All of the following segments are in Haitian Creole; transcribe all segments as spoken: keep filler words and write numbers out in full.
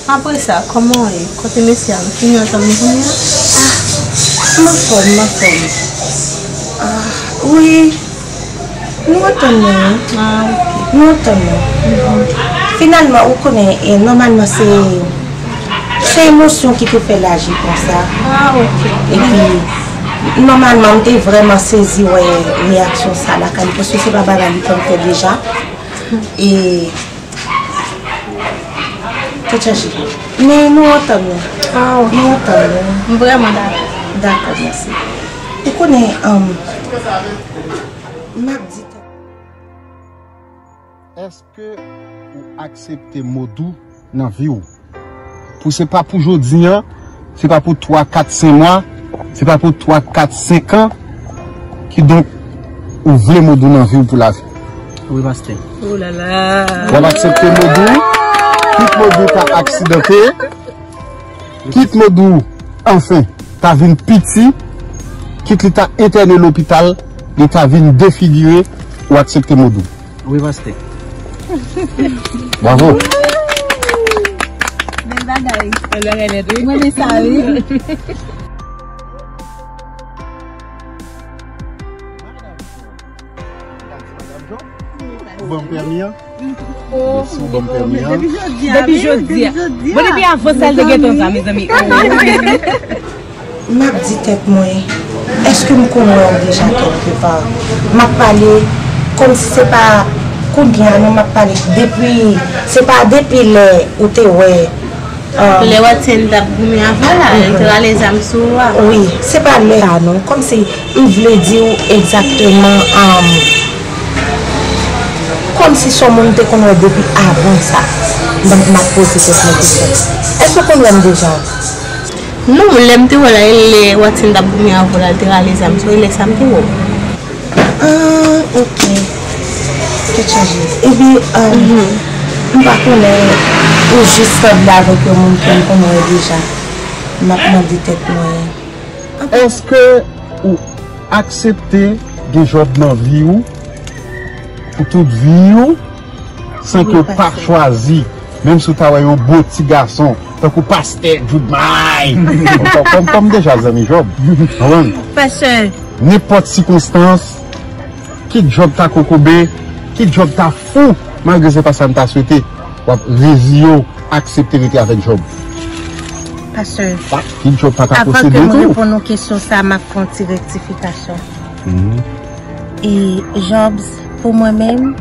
Apre sa, kòman w ye? Kote mesye a? Nou fini antann nou kounye a? Ah, m anfòm, m anfòm. Ah, wi. Nou antann nou, wi. Ah, ok. Nou antann nou. Finalman, ou konnen, e, nòmalman, se, se emosyon ki te fè l aji konsa. Ah, ok. Epi, nòmalman, m te vrèman sezi wè reyaksyon sa lakay li, paske se pa bagay li konn fè deja. E, tèt chaje. Men nou antann nou. Ah, ok. Nou antann nou. M vrèman dakò. Dakò, mèsi. Ou konnen, um, m ap di tèt. Èske ou aksepte Modou nan vi w? Pou se pa pou jodi an, se pa pou twa, kat, senk mwa, se pa pou twa, kat, senk an, kidonk ou vle Modou nan vi w pou lavi. Wi, pastè. Oh la la. W ap aksepte Modou, kit Modou ta aksidante, kit Modou, anfen, ta vin piti, kit li ta entène lopital, li ta vin defigire, ou aksepte Modou. Wi, pastè. Bravo. Bèl bagay. Bèl bagay nèt, wi. Mwen renmen sa, wi. Ou ban m pèmi an? Mèsi, ou ban m pèmi an. Depi jodi a. Depi jodi a. Bon, depi avan sa, l te gentan sa, mezanmi. M ap di tèt mwen, èske m konn wè w deja kèlkepa? M ap pale kòmsi se pa kounye a non, m ap pale depi, se pa depi lè ou te wè, um, lè Watson t ap goumen avè w la, lè l te rale zam sou ou a. Wi, se pa lè a non, kòmsi m vle di w egzakteman, um, kòmsi se yon moun m te konn wè depi avan sa. M, m ap poze tèt mwen kesyon. Èske w konn wè m deja? Non, lè m te wè l la, e lè Watson t ap goumen avè w la, l te rale zam sou, e lè sa m te wè w. Ah, ok. Tèt chaje. Epi, um, m pa konnen, ou jis sanble avèk yon moun ke m konn wè deja. M ap mande tèt mwen. Èske ou aksepte gen Jòb nan vi w pou tout vi w? San ke w pa chwazi, menm si w ta wè yon bo ti gason, tankou pastè Jude May. Kòm, kòm, kòm deja zanmi Jòb. Konprann? Pastè. Nenpòt sikonstans, kit Jòb ta kokobe, kit Jòb ta fou, malgre se pa sa m ta swete, w ap reziye w, aksepte rete avèk Jòb. Pastè, kit Jòb pa ta posede tou. Avan ke mwen reponn ou kesyon sa, m ap fè yon ti rektifikasyon. Mhm. E Jobs, pou mwen menm,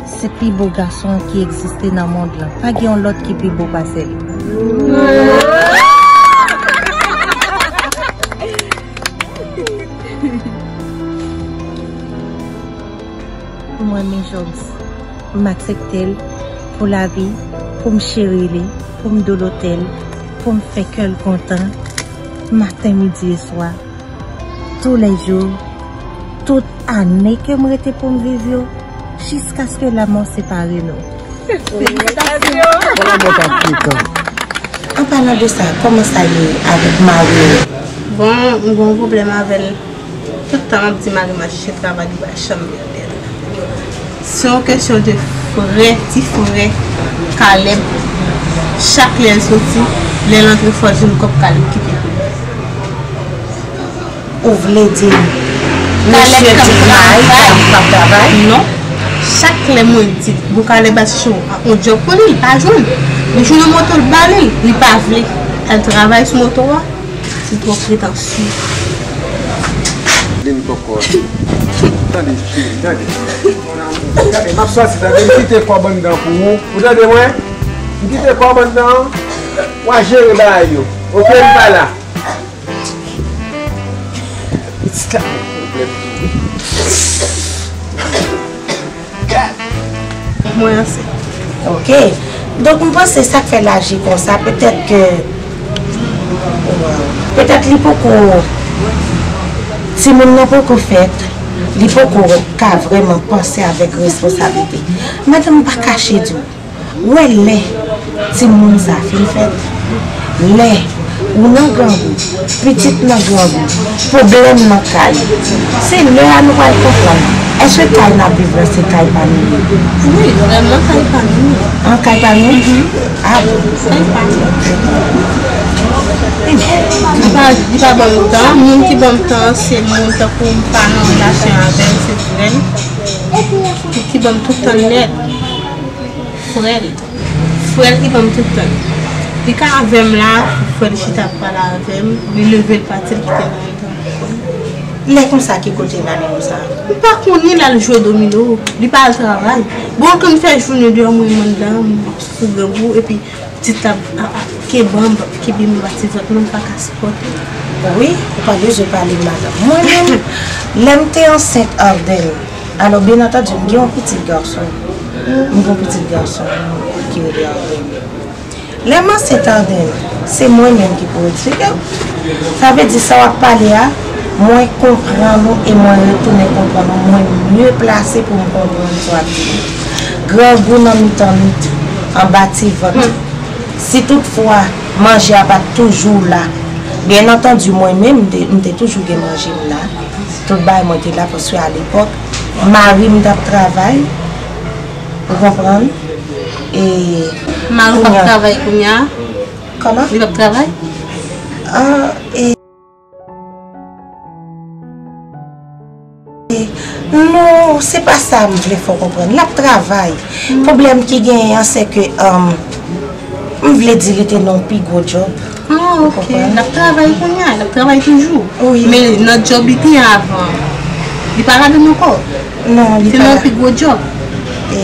se pi bo gason ki egziste nan mond lan. Pa gen yon lòt ki pi bo pase l. Mwen, men Jobs, m aksepte l pou lavi, pou m cheri li, pou m doulotè l, pou m fè kè l kontan, maten, midi e swa. Toulèjou, tout ane ke m rete pou m viv yo, jiskaske lanmò separe nou. Felisitasyon! Bon, lanmò pa frekan. An palan de sa, kòman sa ye avèk mari w? Bon, m gen yon pwoblèm avè l. Tout tan m ap di mari m al chèche travay, li pa janm vle. Se yon kesyon de frè, ti frè Caleb. Chak lè l soti, lè l antre, fò l jwenn kòb Caleb kite pou li. Ou vle di m, mesye di mari pa, pa travay? Non. Chak lè mwen di, bon, Caleb al chèche yon, yon djòb pou li, li pa jwenn. Li jwenn yon moto, l ba li l, li pa vle al travay sou moto a. Se twò pretansye. Lin kòkò. Tande, cheri, tande. Gade, m ap sòti, tande, m kite kòb anndan pou ou. Ou tande mwen? M kite kòb anndan an. W a jere bagay yo. Oke, m pa la. Pitit la gen pwoblèm tou wi. Mwen ansent. Ok. Donk, m panse sa k fè l aji konsa, petèt ke, petèt li poko, timoun nan poko fèt, li poko ka vrèman panse avèk responsablite. Madanm, m pa kache di w, wè lè timoun sa fin fèt, lè ou nan grangou, pitit nan grangou, pwoblèm nan kay, se lè a nou pral konprann. Èske kay n ap viv la, se kay pa nou ye? Wi, vrèman, kay pa nou ye. An, kay pa nou? Mhm. Ah bon? Li pa, li pa ban m tan. Moun ki ban m tan, se moun tankou m pa nan relasyon avè l, se frè l. Ki ban m tout tan nèt. Frè l. Frè l ki ban m tout tan. Li ka avè m la, frè l chita ap pale avè m, li leve l pati, l kite m anndan. Lè konsa, ki kote l ale konsa? M pa konnen, l al jwe domino, li pa al travay. Bon, kan m fè jounen deyò, mwen, m anndan, m sou grangou, epi pitit la ap, ap, ap kenbe m, ap kenbe m anba ti vant mwen, m pa ka sipòte. Wi, ou pa bezwen pale m, madanm. Mwen menm, lè m te ansent Arden, alò, byen antandi, m gen yon pitit gason. M gen yon pitit gason ki rele Arden. Lè m ansent Arden, se mwen menm ki pou eksplike w. Sa vle di sa w ap pale a, mwen konprann ou e mwen retounen konprann ou, mwen mye plase pou m konprann sa w ap di. Grangou nan mitan lit, anba ti vant. Si toutfwa manje a pa t toujou la, byen antandi, mwen menm, m te, m te toujou gen manje m la. Tout bagay mwen te la, paske alepòk, mari m t ap travay, ou konprann? E mari w p ap travay kounye a? Kòman? Li p ap travay? Ah, e Non, se pa sa m vle fè w konprann. L ap travay. Pwoblèm ki genyen an, se ke, um, m vle di li te nan yon pi gwo djòb. Ah, ok. L ap travay kounye a, l ap travay toujou. Wi. Men nan djòb li te ye avan, li pa ladan l ankò? Non, li pa. Li te nan yon pi gwo djòb. E,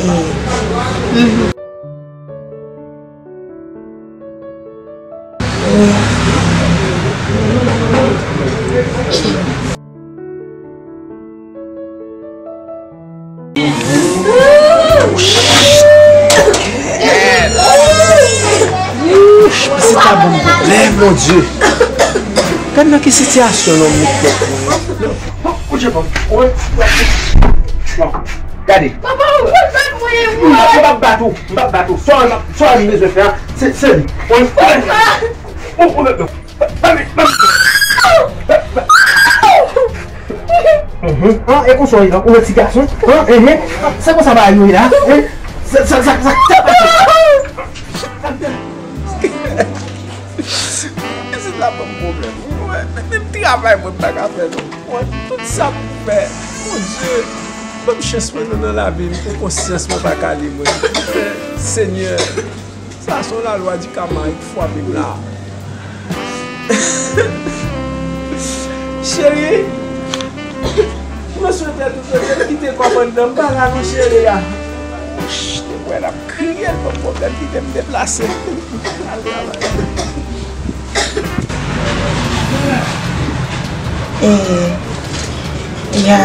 Wouch, pitit la ban m pwoblèm, Bondye. Gad nan ki sitiyasyon nonm met tèt mwen. Kouche fanm. Gade. Papa, ou pa fè mwen. M p ap bat ou. M p ap bat ou. Sa w, sa w bezwen fè a, se, se li. Ou, ou, ou, Mhm. An, e konsa w ye la, ou wè ti gason? An, ehe. Se konsa bagay yo ye la, en? Sa, sa, sa, sa, sa k ap pase? Pitit la ban m pwoblèm. Wi, mwen, menm travay mwen m pa ka fè non. Mwen, tout sa m fè, Bondye, ban m chans mwen nan, nan lavi m, pou konsyans mwen pa kale mwen. Senyè, sa se yon lalwa di kama ki frape m la. Cheri, mwen swete tout swete m kite kòmandan m pa la non, cheri a. Te kwè l ap kriye l ban m pwoblèm, kite m deplase. Al travay. E, ya.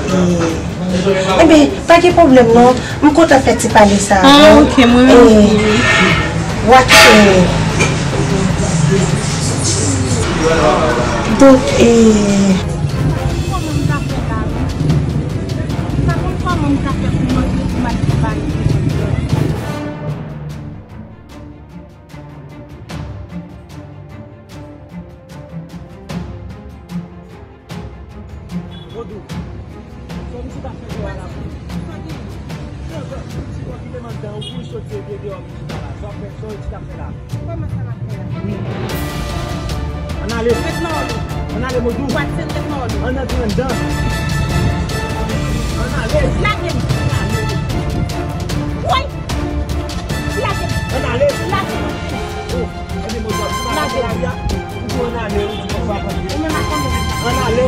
E, enben, pa gen pwoblèm non. M kontan fè ti pale sa avè w. Ah, ok, mwen menm tou. Wi. Wak, e, donk, e, Vodou, fò m sou ta fè dèyè la pou ou. Sa gen, sa gen, ti bò ki te anndan, ou pou soti epi deyò pou sou ta la. Sa w ap fè, sa w di t ap fè la. Kòman sa m ap fè la? Wi. Ann ale. Ret nan wòl ou. Ann ale, Vodou. Wad se ret nan wòl ou. Ann antre anndan. Ann ale. Lage m. Ann ale. Woy! Lage m. Ann ale. Lage m. Lage m. Ou menm ak konbyen? Ann ale.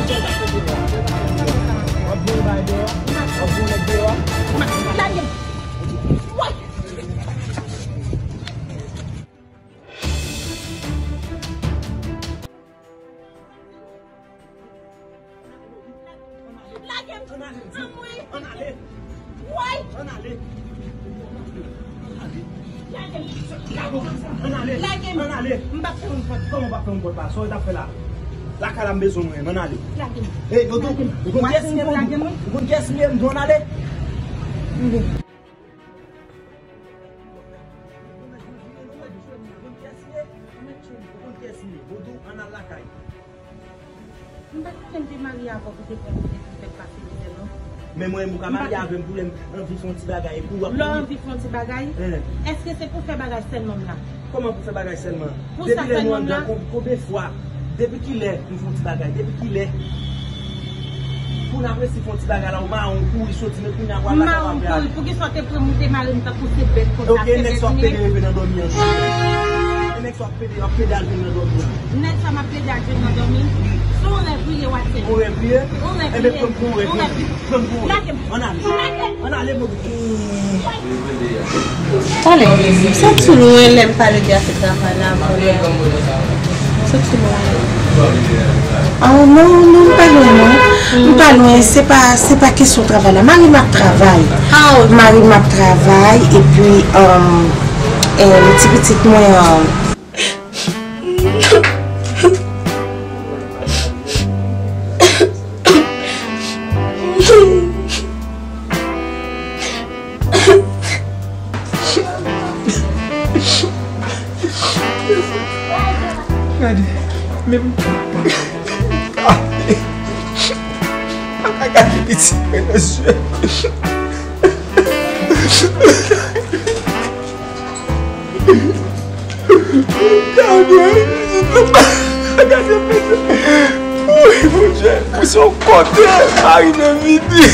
W ap voye bagay deyò? W ap voye nèg deyò? Lage m. Woy! Lage m! Anmwe! Ann ale! Woy! Ann ale! Lage m! Ann ale! Lage m! Ann ale! M p ap fè yon pòt. Kòman w p ap fè yon pòt la? Sa w t ap fè la? Lakay la m bezwen mwen, ann ale. Lage m! Ey, Vodou, ou konn kiyès m ye menm? Ou konn kiyès m ye? M di w ann ale. Ou konn kiyès m ye? Vodou, ann al lakay. M pa t konnen m te marye avè w pou te pran kote pou fè pase mizè non. Men mwen, ou ka marye avè m pou lè m anvi fè yon ti bagay, epi w ap... Lè w anvi fè yon ti bagay, èske se pou fè bagay sèlman m la? Kòman pou fè bagay sèlman? Depi lè nou anndan, konbyen fwa? Depi kilè nou fè yon ti bagay? Depi kilè? Pou n ap resi fè yon ti bagay la, ou mawon, ou kouri soti, men kounye a w ap... Mawon kouri, poukisa w te pran m, ou te mare m tankou se bèt konsa? Ok, nèg sa w ap pede rive nan dòmi an. E nèg sa w ap pede, w ap pede al vin nan dòmi an. Nèg sa m ap pede al vin nan dòmi. Se yon rèv li ye, w ap fè. Yon rèv li ye? Yon rèv li ye. Enben, pran m pou yon rèv li ye. Pran m pou yon rèv. Ann ale. Ann ale, move. Talè, m santi lwen lè m pale de afè travay la avè w. M santi lwen. Ah, non, non, m pa lwen, non. M pa lwen, se pa, se pa kesyon travay la. Mari m ap travay. Mari m ap travay, epi, um, um, ti pitit mwen, um, Gade, menm pa ka gade pitit mwen nan zye. Gade, gade, gade. Wi, Bondye, pou se yon kote, mari m vini.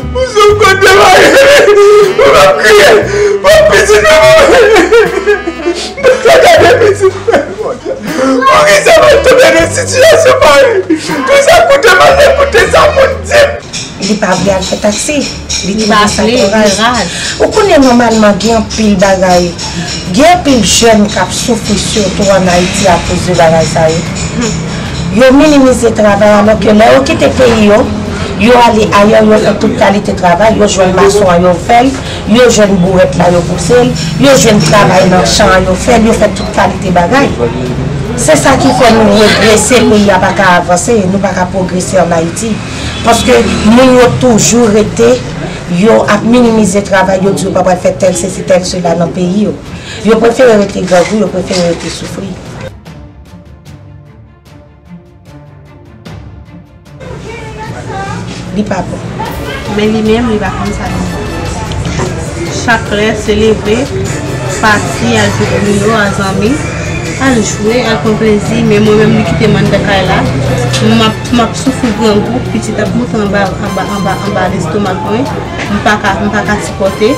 Ou sou kote mwen. Ou pa kriye. Ou pitit mwen. Ou gade pitit mwen. Poukisa mwen tonbe nan sitiyasyon parèy? Tout sa koute mwen, koute sa moun di m. Li pa vle al fè taksi. Li twouve sa tro raz. Ou konnen nòmalman gen anpil bagay, gen anpil jèn k ap soufri sitou ann Ayiti akoz de bagay sa yo. Yo minimize travay alò ke lè yo kite peyi yo, yo ale ayè, yo fè tout kalite travay, yo jwenn mason an, yo fè l, yo jwenn bourèt la, yo pouse l, yo jwenn travay nan chan an, yo fè l, yo fè tout kalite bagay. Se sa ki fè nou regrese, peyi a pa ka avanse, nou pa ka pwogrese ann Ayiti. Paske moun yo toujou rete, yo ap minimize travay, yo di yo pa pral fè tèl sesi, tèl sela nan peyi yo. Yo prefere rete grangou, yo prefere rete soufri. Li pa bon. Men li menm, li pa konn sa li. Chak lè, se leve, pati, al jwe domino a zanmi, al jwe, al pran plezi. Men mwen menm, li kite m anndan kay la. M ap, m ap soufri grangou, pitit ap moute anba, anba, anba, anba lestomak mwen. M pa ka, m pa ka sipòte.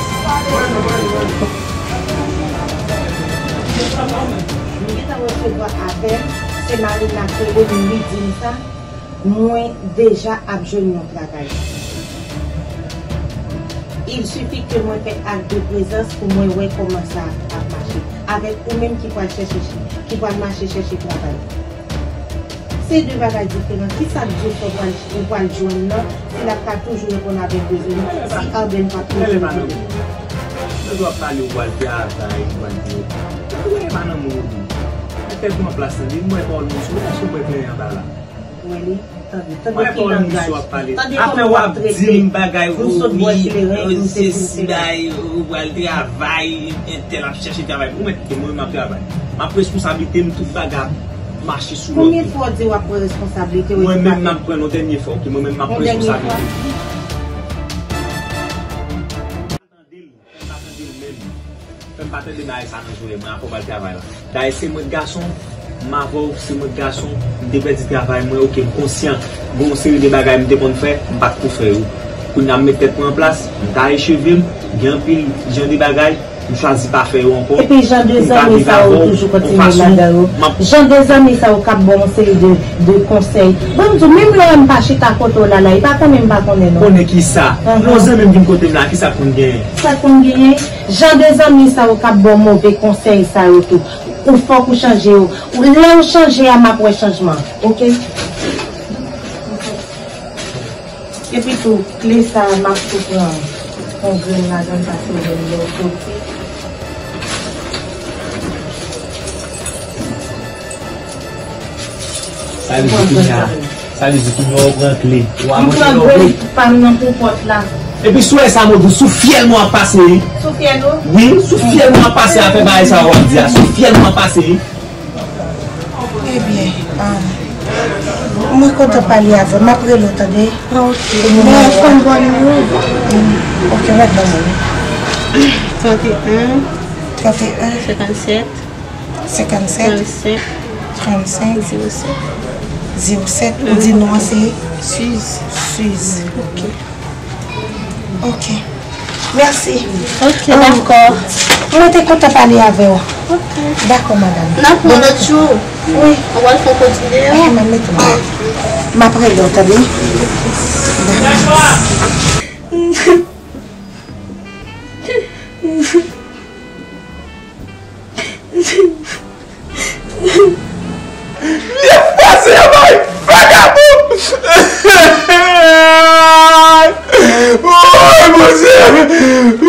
M gentan resevwa apèl, se Marina ki rele m, li di m sa. Mwen deja ap jwenn yon travay. Il suffit ke mwen fè acte de présence pou mwen wè kòman sa ap mache. Avèk ou menm ki pral chèche, ki pral mache chèche travay. Se de bagay diferan. Kisa k di w fè w pral, ou pral jwenn nan, si l ap ka toujou reponn avèk bezwen nou, si Arden p ap toujou reponn? Lè w ap pale, ou pral travay, ou pral di, ou pa nan moun ou di. Ou fè pran plas nan li, mwen pawòl moun sou, èske w pral plenyen anba la? Wè li, tande, tande ki langaj, tande kòman w ap trete. Apre w ap di m bagay, ou sot bò sou teren, ou sesi bagay, ou pral travay, entèl ap chèche travay. Ou mèt kite mwen, mwen m ap travay. M ap responsablite m, tout bagay ap mache sou lòd. Konbyen fwa w di w ap pran responsablite w epi w pa fè l? Mwen menm m ap pran l yon dènye fwa, ok, mwen menm m ap responsablite m. Tande l, fè m pa tande l menm. Fè m pa tande bagay sa nan zòrèy mwen, apre w pral travay la. Dayè se mwen k gason, m avè w, se mwen k gason, m te pèdi travay mwen, ok, m konsyan. Gen yon seri de bagay m te konn fè, m pa t ko fè yo. Kounye a m met tèt mwen an plas, m taye cheve m, gen anpil jan de bagay, m chwazi pa fè yo ankò. Epi jan de zanmi sa yo toujou kontinye ladan yo. Jan de zanmi sa yo k ap ba w yon seri de de konsèy. Ban m di w, menm lè w wè m pa chita kote w la la, e pa konnen m pa konnen non. Konnen kisa? Lè yon zanmi m vin kote m la, kisa k konn genyen? Sa k konn genyen? Jan de zanmi sa yo k ap ba w move konsèy sa yo tou. Ou fòk ou chanje yo. Ou, lè w chanje a, m ap wè chanjman. Oke? Epi tou, kle sa a, m ap tou pran yon grenn ladan l, paske m wè l soti. Sa vle di kounye a, sa vle di kounye a ou pran kle. Ou abòne nan kle. M pran grenn pa m nan pou pòt la. Epi sou sa, Modou, sou fyèl mwen ap pase, wi. Sou fyèl ou? Wi, sou fyèl mwen ap pase, afè bagay sa w ap di a. Sou fyèl mwen ap pase, wi. Ebyen, um, mwen kontan pale avè w. M ap rele w, tande? Ah, ok. Men fò m ba w nimewo. Ok, mèt ban mwen. Trannteyen. Trannteyen. Senkannsèt. Senkannsèt. Trannsenk. Trannsenk. Zewo sèt. Zewo sèt. Ou di non an se? Suze. Suze. Ok. Ok. Mèsi. Ok, dakò. Mwen te kontan pale avè w. Ok. Dakò, madanm. N ap wè lòt jou. Wi. Ou pral fè yon kout videyo? Eh, m ap mete w la. M ap rele w, tande? Dakò. Li ap pase yon bagay vagabon! Woy, Bondye!